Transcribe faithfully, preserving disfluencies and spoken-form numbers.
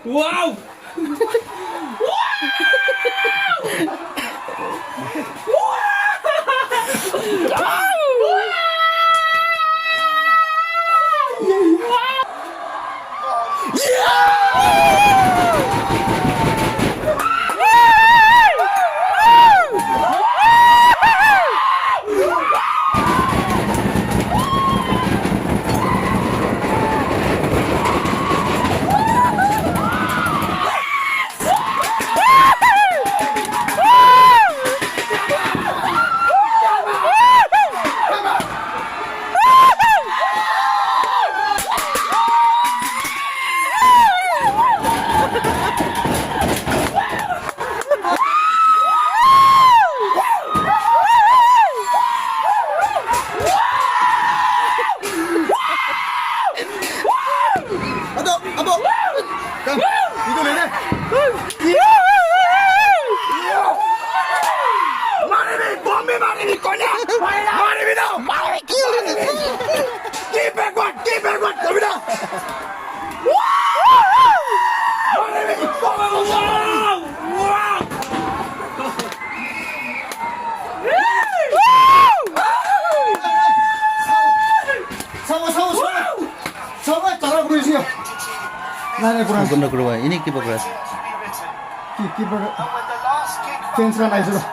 Wow! Ato, apo. Kam, itu lene. Mari ni, bomb mari ni, konya. Mari ni, mari ni, kill ni. Keep backward, keep backward, kami na. Mari ni, bomb. Wow! Wow! Sawa, sawa, sawa. Sawa, tara kuri siya. Nai, nai, pura. Gunda kuruwa, ini kiba kura ase? Ki, kiba, fence khan ahise toh.